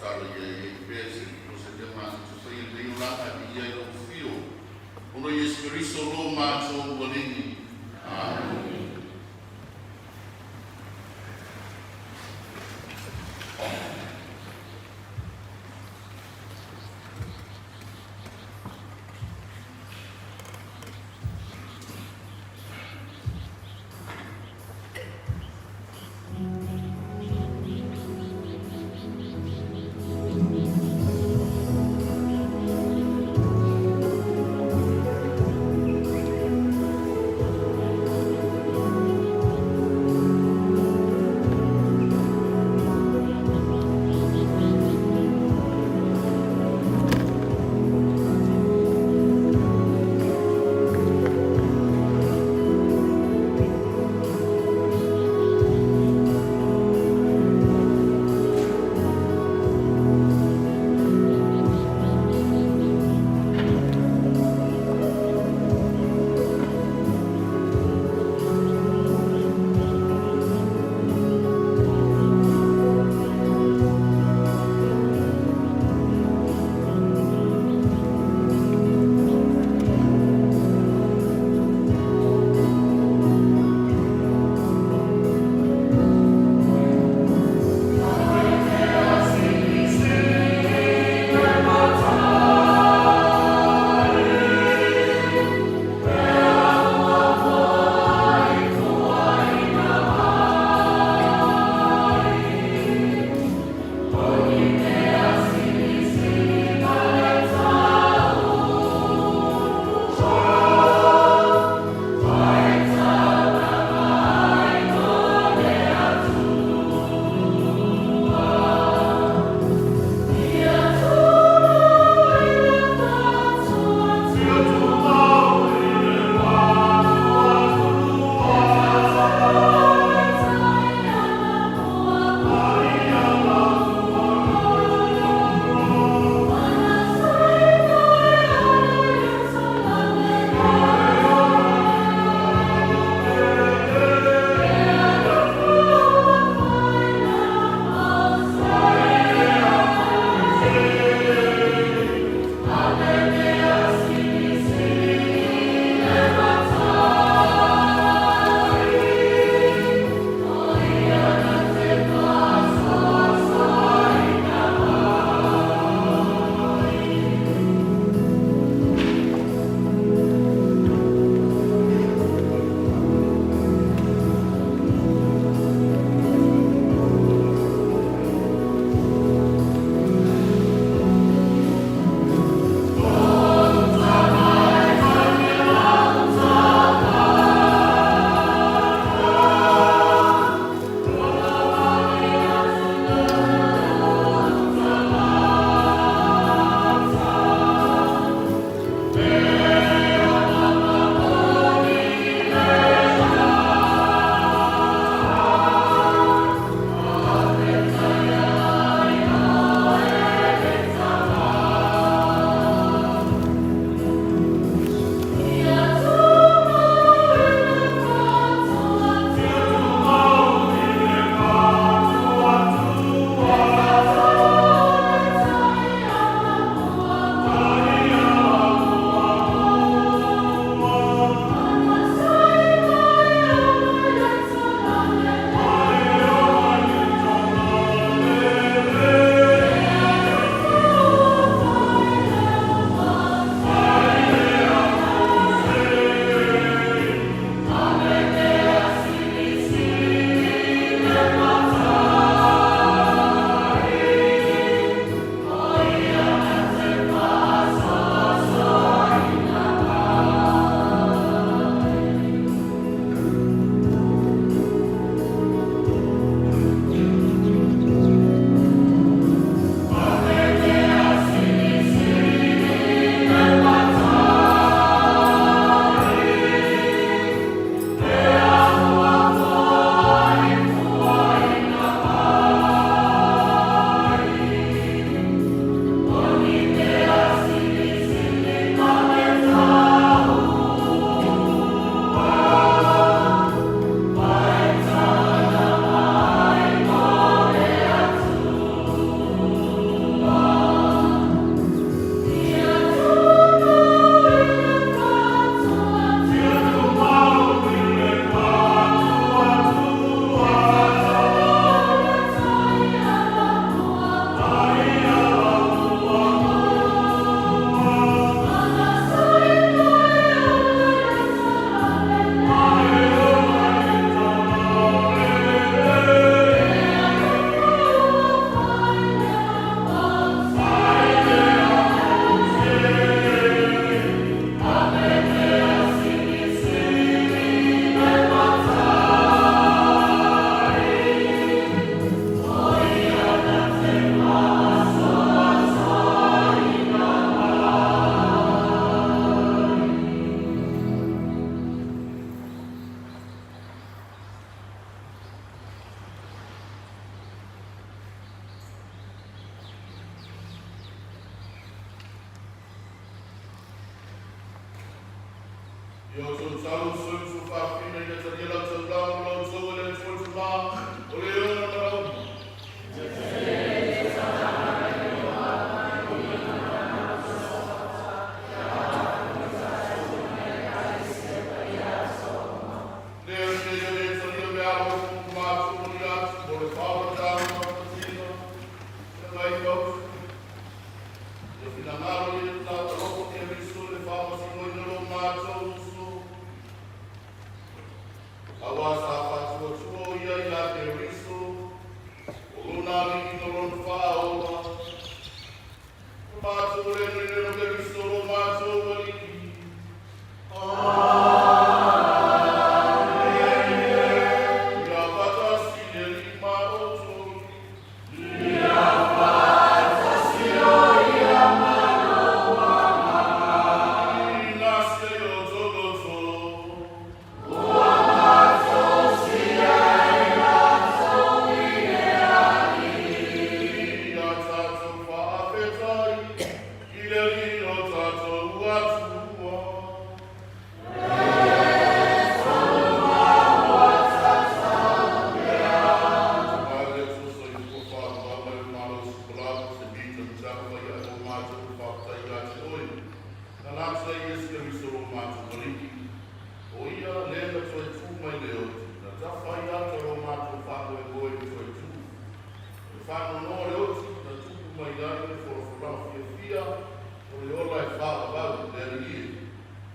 Ia outou talo soifua faafina ina talia lau taulaga ma la outou e le Atua le Tama o le ona manaoga. Lea nei o le talia mea alofa ma matou ali atu mo le faaolataga ma le patino e ngai mausu. Ia finagalo ia le alofa Keriso i le faamasinoina lo matou uso. Aua sa faatuatua o ia ia Keriso, o lona alii ma lona faaola. O matou le nene o Keriso lo matou alii. Ia faatasi le Alii ma outou. Ina sia i outou loto. Ia tatou faafetai i le Alii lo tatou Atua. Mai le Atua soifua faavavau mai le malosi palau se mita mataka mai ai o matou faafetai ia te oe. Na lata Iesu Keriso lo matou Alii. O ia lea na toe tu mai le oti, na tafa ai ata lo matou faamoemoe i le toe tu. O le faanoanoa o le oti na tupu mai ai le folafolaga fiafia o le ola e faavavau le Alii e.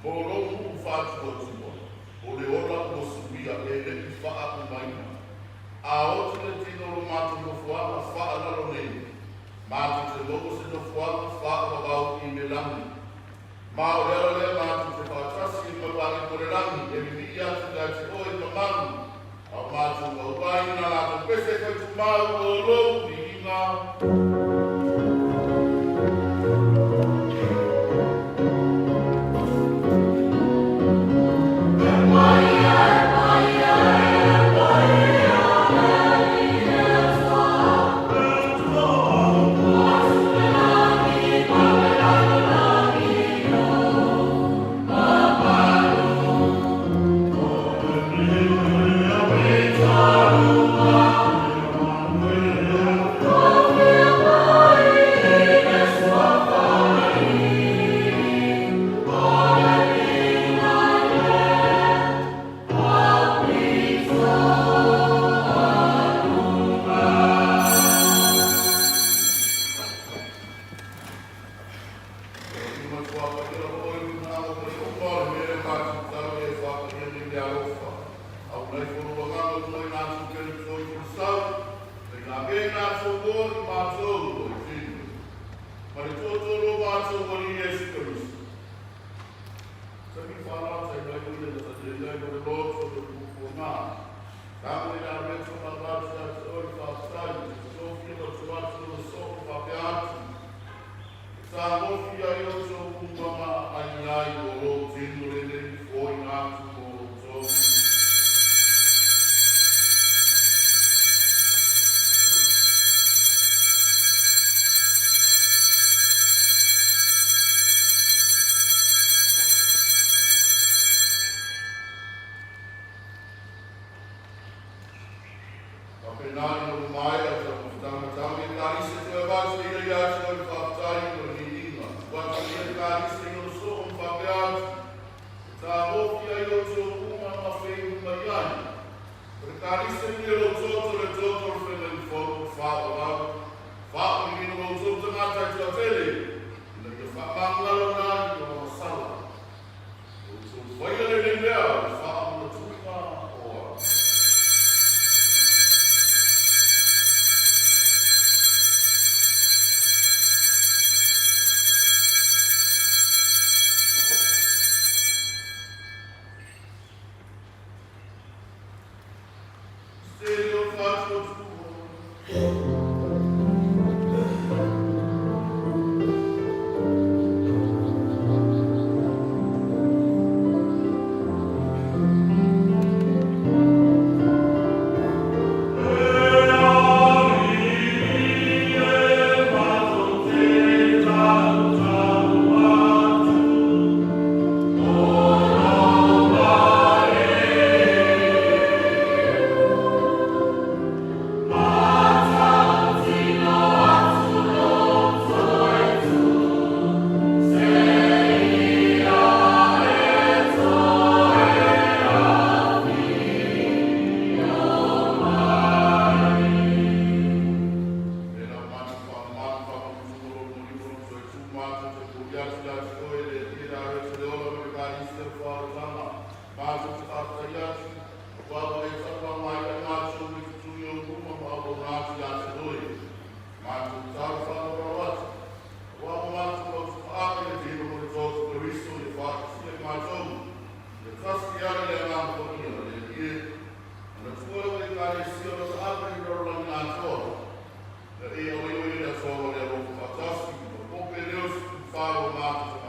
Mo lou nuu faatuatua, o le ola ua suia e le i faaumaina. A oti le tino o lo matou nofoaga faalalo nei, matou te maua se nofoaga faavavau i le lagi. Ma o le ala lea matou te faatasi ai ma le mo le lagi e vivii atu ia te oe mamalu, a o matou auai na latou pese faitumau o lou viiga. Sa ofi ai outou uma ma ai ai o lou tino lenei foaiina atu mo outou. Faapena ina ua maea le taumafataga tagi le kalisi e toe avatu ai ia te oe le faafetai ma le viiga. Ua talia le kalisi i lona soo ma faapea atu, E tagofi ai outou uma na mafei mai ai. O le kalisi lenei o lou toto, le toto o le feagaiga fou, faavavau, faaulilina lo outou tagata e toatele, ina ia faamagalo ai ona masala. Outou faia lenei mea o le faamanatuina o au. Stereo faatuatua. Matou te momoli atu ia te Oe le Alii le Arete le ola ma le Ekalesia o le faaolataga. Matou te faafetai atu, aua ua e tapa mai ai matou i totonu o luma ma auauna atu ia te Oe. Matou te tatalo faaaloalo atu, aua ua matou lautofaaga i le viiga mo le Iesu Keriso ia faatasia i matou. Ia tasi e ala i le Agaga Paia, le Alii e, manatua lau Ekalesia o lo o taape i le lalolagi atoa. Ia e auai oe i le aso o le alofa faatasi, ma pope leo 14 o matou.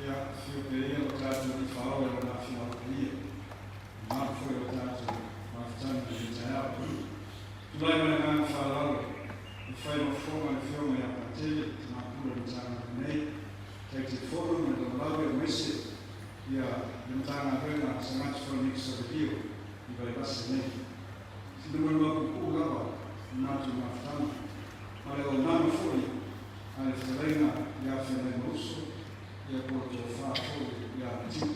Ia, afio pea ia lo tatou Alii Faaola i Lona Afioga Paia. E maro foi o tatou mafutaga i lenei taeao. Tulai mai le agaga faaaloalo e fai ma fofoga i le Afioga ia Patele, Tama Pule o le Matagaluega nei, Taitaifono ma le Lalolagi aemaise ia le Matagaluega a Sagati Folaniki Savelio i Vaivase nei. Sina molimau puupuu lava i le matou mafutaga ma le auaunaga foi a le fetalaiga ia Feagaimauso ia po o tofa foi ia Matiu.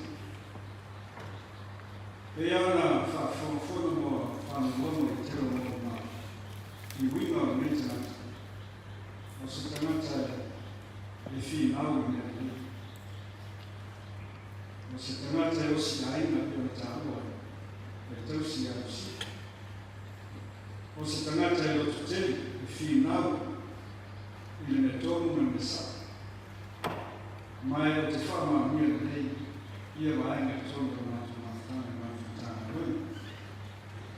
Pei lava ona faafofoga foi ma faalogologo i le tele o maumaga i uiga o lenei tagata, o se tagata e finau i mea lelei. O se tagata e osi aiga pei ona taua e le tausi ia Lusia. O se tagata e lototele, e finau i i le mea tonu ma le mea sa'o. Ma e ou te faamaonia lelei ia vaega i totonu o le matou mafutaga i le matou Matagaluega.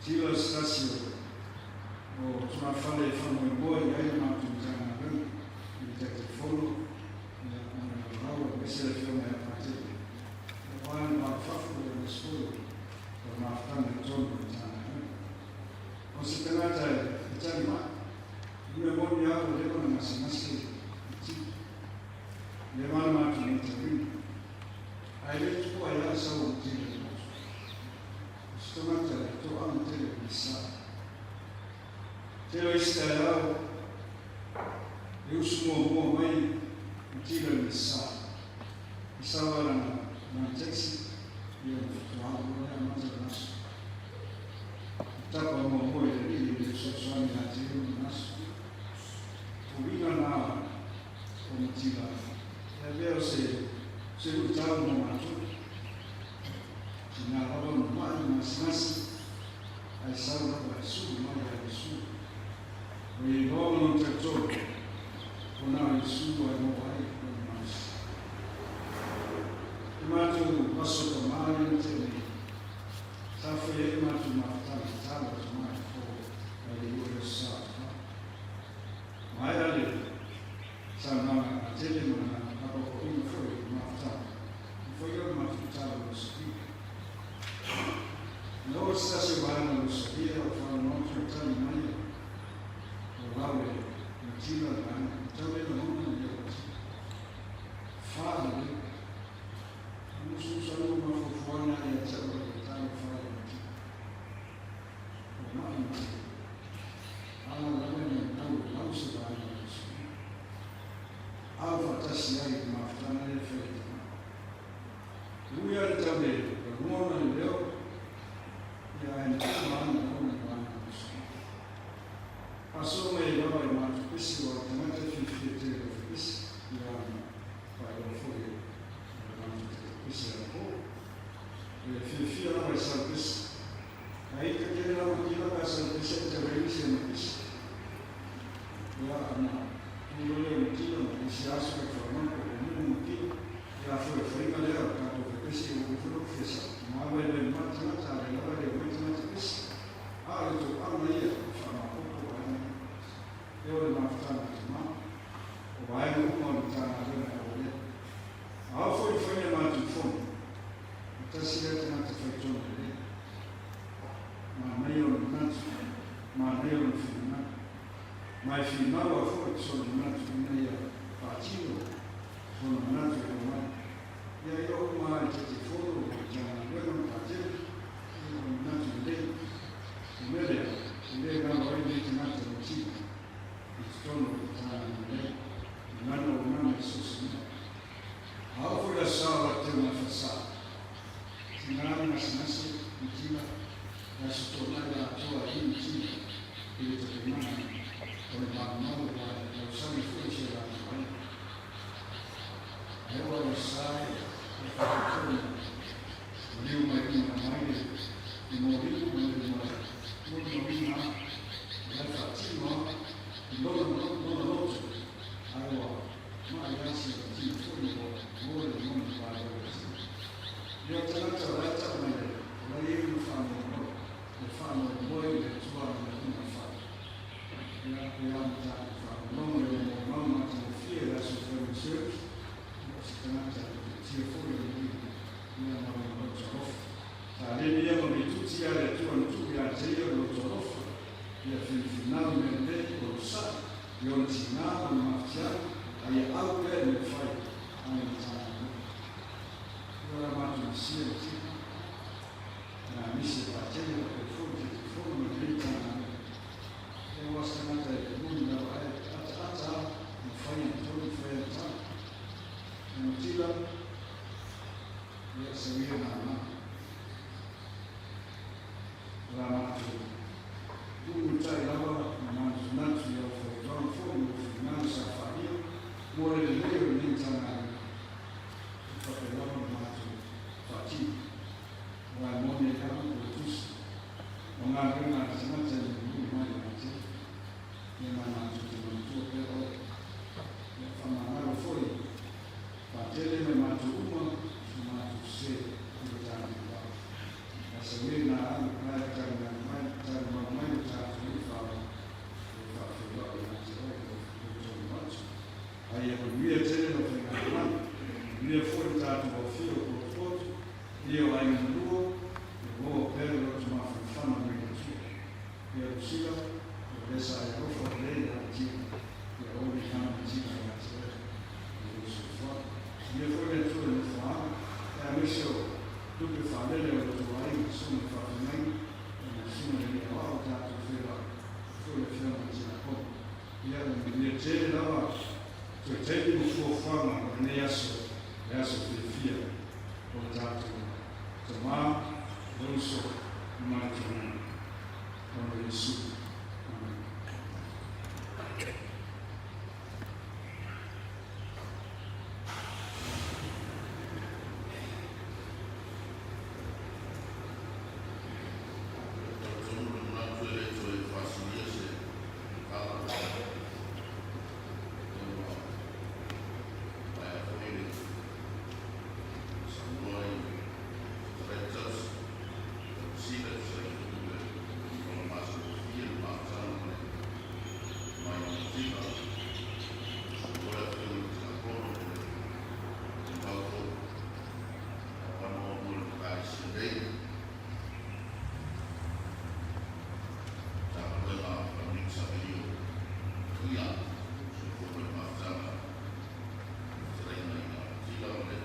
Tilo se tasi o o tulafale e faamoemoe i ai le matou Matagaluega i le Taitaifono ia ma le Laulau aemaise le Afioga ia Patele aua le va i fafo aemaise foi o le mafutaga i totonu o le Matagaluega. O se tagata e tali mai, o le mea moni lava ua leva ona gasegase i tino. Leva ona matou matauina. Ae le tupu ai lava sau o tele o motu. O se tagata e toaga tele i le sa. Tele o isi taeao e usu muamua mai ma tila i le sa. E sau lava lana lana taxi ia ona faatoa alu loa lea amata lana aso. E tapa muamua i le alii i le fesoasoani ia te ia lona aso. O uiga na o Matila e avea o se se luitau mo matou. Tina lava ona mai ma gasegase ae sau lava e sulu mai ia Iesu. O ia iloa ma lona talitonu, ua na o Iesu ae maua ai lona malosi. I matou aso tama lea na tea nei, sa fai ai le matou mafutaga tatalo atu mai fo mai le lua i aso sa atu fa. Maea le saunoaga a Tele ma lana apoapoaiga foi o le mafutaga, na fai ai le matou tatalo i Losavia. Na oo se tasi o vaega o Losavia o faalogo atu e tali mai o lau e matila le vaega, e tau le lagona le leo matila. Fa le leo. Na musumusu ai ua mafaufauana ia te au e talo fa le matila. Ua mai matila. A lava ni tau e lau se vaega o Losavia. Au faatasi ai i le mafutaga lea e fai e tama. Ui a le tau le lagona le leo, ia ae na uma ana lagona i vaega o Losavia. Faasoa mai ai lava i matou pesi aua o tagata e fiafia tele i le pesi, ia na faailoa foi e le matou taitapesi anapo. E fiafia lava i sau pesi. Ae ita tele lava kila pe a sau pesi ae tau ai nisi ana pesi. Ia ana tu loa lea ma kila ma isi aso kai whanau ko ko mumu ma kila. Ia foi o whainga lea o tatou pesi o ua foi loku fia sa. Ma wai wai ma tangata a le lava le mai tangata pesi. A o le toaga ia e faamaopoopo vaega ia. E o le mafutaga a Tama, o vaega uma o le Matagaluega e aualea. A ao foi i fai a matou fono, e tasi lea tagata fai tonu lelei. Manaia ona manatu, manaia ona finagalo. Ma e finau a foi sona manatu ina ia faatino sona manatu e ao mai. Ia e oo uma lava i Taitaifono o le Matagaluega ma Patele, ia o le manatu lelei. O le mea lea, e le galo ai lenei tagata ua tino i totonu o le Matagaluega nei, i lana auaunaga i so o se mea. A oo foi le aso sa o latou gafa sa, tina le gasegase ma tila le aso toonai atoa e inu tino i le tapenaga o le malumalu aua e tausami foi si o latou aiga. Ae oo le aso sa e faatautoina Maliu mai luga mai le i moliu ma le mai molimauina o la e faatino a i lona lona loto ae ua ma'i lava si ona tino foi ua mo le lagona i vaivai o tino. Ia o tagata o la e tau mai ai o la e i ai lona faamoemoe le faamoemoe i le Atua ma le lona fale. Ia e ao ona tatou faalogologo i ona molimau matagofie i le aso fai ma Church ia o se tagata e tia foi o le alii Ia ma lona loto alofa. Taleni ia ma mituti ia le Atua na tuu ia te ia o le loto alofa, ia finafinau i mea lelei o lo saʻi, i ona tina ma ona mafatiaga, a ia au pea i mea fai a le Matagaluega. Ia o le a matou masia le tino, na nisi e patele faapea foi le Taitaifono ma lenei Matagaluega. Ia aua se tagata e moni lava ae ataata a ma fai ana tonu, fai ana tala. Ia matila. Ia sau ia nānā. O la matou tuumutai lava ma manatunatu i au fautuaga foi ma ou finagalo sa faaalia mo le lelei o lenei Matagaluega e faapea lava ona matou faatino. Aua e moni ai lava o le tusi o galuega a le tagata e mulimuli mai ia te ia ma matou te manatua pea oe. matou uma so matou sē i lo tatou vaa. Ae sauē na alu la e talimalu mai lo tatou Alii Faavae e faafeiloai ia te oe i lo tou manatu. Ae ia manuia tele lau faigamalaga, manuia foi lo tatou aofia o potopoto, ia o aiga malua, ia maua pea le loto mafanafana mai le Atua. Ia Lusila, o lea sa e alofa lelei ia Tila, ia aua ne i galo mai Tila ia te oe i lou soifuaga. Manuia foi le Atua i nofoaga, aemaise o tupe faalele o lo outou aiga, susuga i faafeagaiga, ma le susuga i le Alii Aoao o tatou feiloai foi le Afioga i le Tiakono. Ia, e manuia tele lava toe taimi ma fuafuaga o lenei aso, le aso fiafia o le tatou Tama, le Uso ma le Tonga, ona o Iesu. Amene. Talitonu le manatu e le toe faasilia se tala ua maea foi le saunoa i directors sila e tusa ai foi le tulaga masagofie le mafutaga ma le mai tila o le afioga i le Tiakono o le Maoto avanoa mo le Ekalesia nei. Matagaluega Falemaliu Savili o Tuia, soifua ma le mafutaga i le fetalaiga i le tila ma le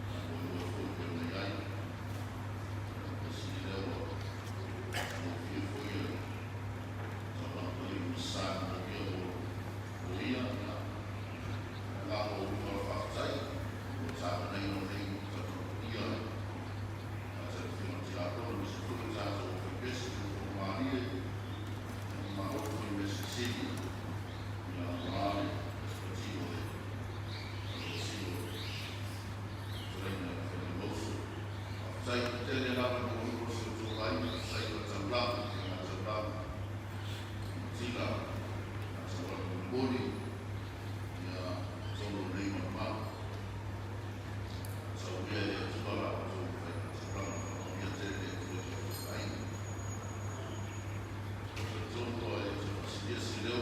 faamoemoe foi pei ona i ai. O le sili lea ua taugofie foi le taulaga paia ma sa moomia mo ia. Ia, agaga o luga o le faafetai mo le tapenaina o lenei tautalagia Sauia e le Atua la outou faitauga faamanuia tele le Atua i outou aiga. E talitonu loa e te faasilia se leo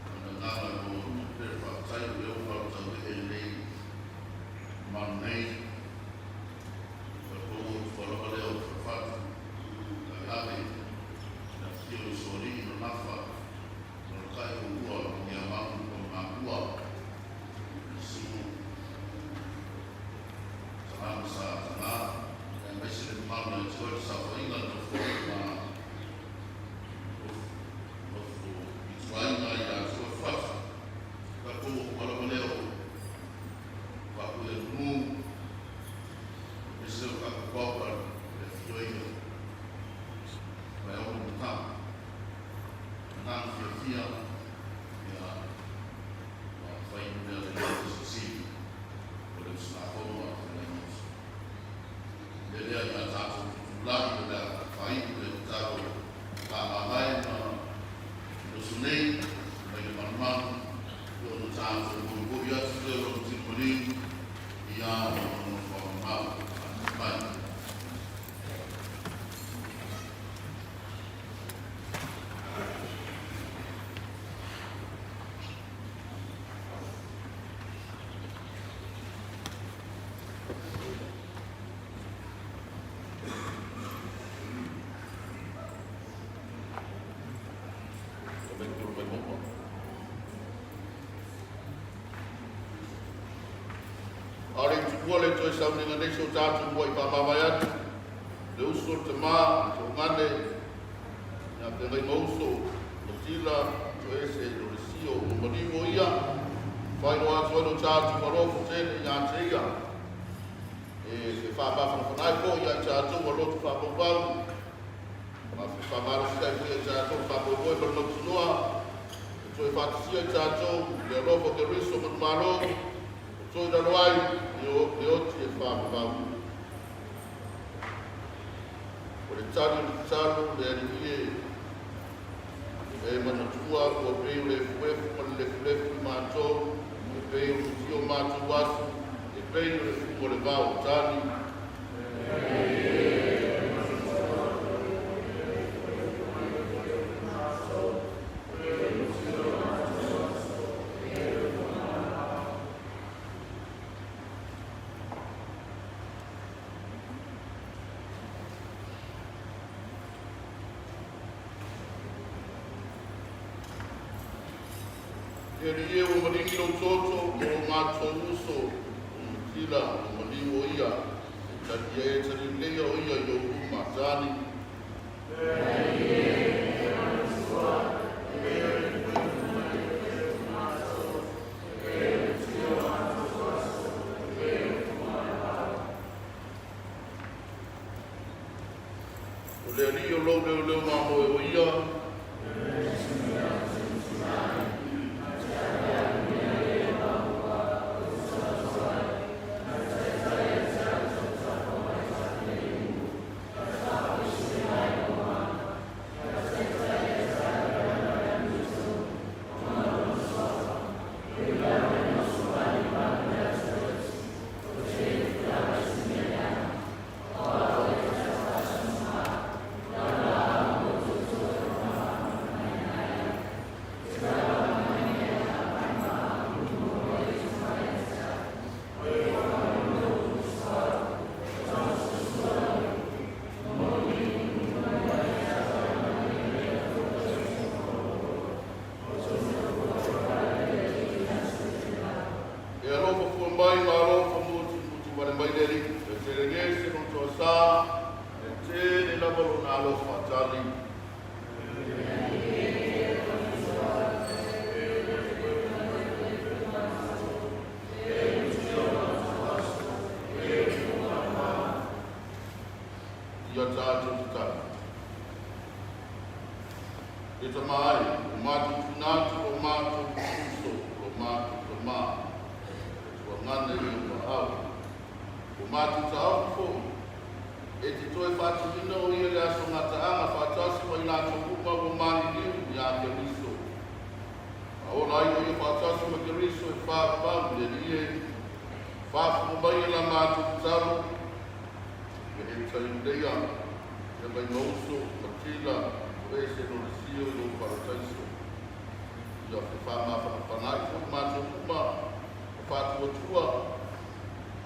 ma le agaga e maualuga pea le faafetai o lea ua alu tauee lenei mamalu nei. Tatou o i tua lava lea o Falefatu, Taveave, le afifio o Usoalii ma Nafa, ma le tai o ua o Niamalu ma Makua, Iesu, Tama ma Sa Tama, aemaise le mamalu ia te oe le saofaiga le nofo ma nofo ituaiga i Atua Fuata. Tatou o ua lava lea o Papuia Nunu, aemaise o tatou Paopa le afio ai o Vaeono ma Tama. Agaga fiafia ia ua fai mea lelei o se sili o le usugafono a le Fetalaiga. Le lea ia tatou tutulagi o le a faaiu le tatalo faamavae ma le uso nei mai le malumalu i ona tatou molimoli atu lea o lona tino maliu ia ona nofoa mamao mai. Aole i tuua le toe sauniga nei so tatou ua i faamavae atu le uso le tama le toogane ia feagai ma uso o tila toese o le sio o maliu o ia faailoa atu ai lo tatou alofa tele ia te ia e fe faamafanafana ai foi ia i tatou ua loto faapaupau ma fe faamalosi ai foi ia i tatou faamoemoe ma le mautinoa e toe faatasia i tatou le alofa o Keriso ma le Malo o toe lalo ai le oti e faavavau. O le tali o le tatalo, le Alii e, e manatua ua pei o le efuefu ma le lefulefu i matou, e pei o futia o matou aso. pei o le fumu o le vao. Tali. E alii e, ua maligi lou toto mo lo matou uso o Matila, ua maliu o ia, e talia e talileia o ia i ou luma. Tali. O le Alii o lou leoleo mamoe o ia. E alofa fua mai ma alofa mutimuti vale mai le Alii, e tele se lona toasā, e tele lava lona alofa. Tali. Ia tatou tatalo. E tama ai, o matou tuna atu lo matou uso, lo matou tama, e tuagana i ou aao. O matou taofi foi, e te toe faatuina o ia le aso gataaga faatasi ma i latou uma ua maliliu ia Keriso. A ola ai o ia faatasi ma Keriso e faavavau i le Alii e faafofoga mai e la matou tatalo, e e taliuleia le Vaimauso, Matila, o ese no le sio i lou parataiso. Ia fefaamafanafana'i foi matou uma ma faatuatua,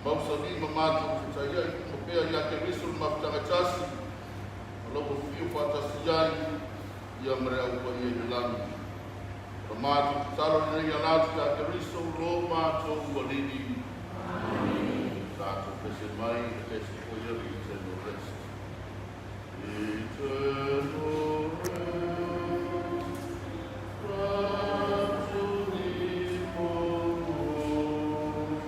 mausali ma matou fetaia'i uma pea ia Keriso le mafutaga e tasi, ma lau afio faatasi ai ia ma le Au Paia i le lagi. O la matou tatalo lenei ia latu ia Keriso lo matou Alii. Amene. Tatou pese mai le pese foi ia le Eternal Rest. Eternal rest, grant to me, O Lord,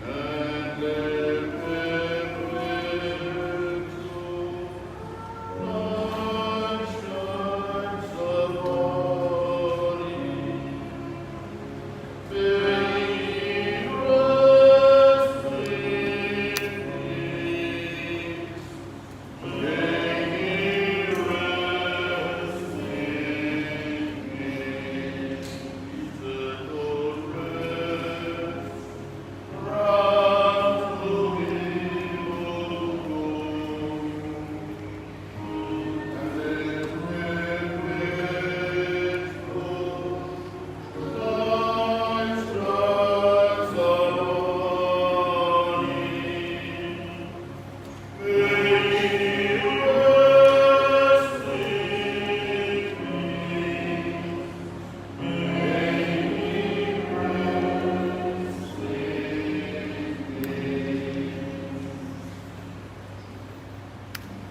and let perpetual light shine upon me. May he rest in peace. May he rest in peace. Eternal rest, grant to me, O Lord, and let perpetual light shine upon me. May he rest in peace. May he rest in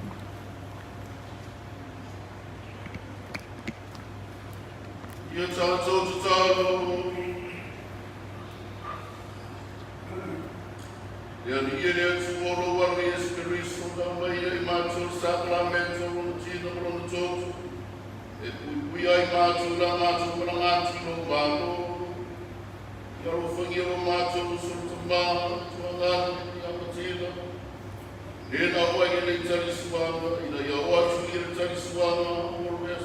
peace. Ia tatou tatalo. Le Alii e le Atua o lou Alo Iesu Keriso, na aumaia i matou le sakalamento o Lona tino ma Lona toto, e puipuia ai matou i la matou malaga atu i lou Malo. Ia alofagia lo matou uso le tama, le tuagana, ia Matila, le na oo ai i le talisuaga, ina ia oo atu ia le talisuaga o le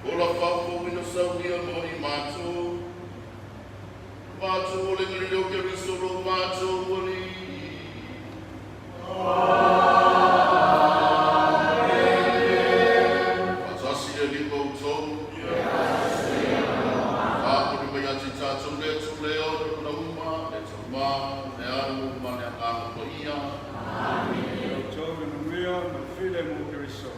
ola faafouina saunia mo i matou. Matou o le Galileo Keriso lo matou. matou Alii. Faatasi le Alii ma outou. Faamuli mai ia te tatou le Atua e ona tulaga uma, le Tama, le Alo ma le Agaga Paia. Ia outou le manuia ma le filemu o Keriso.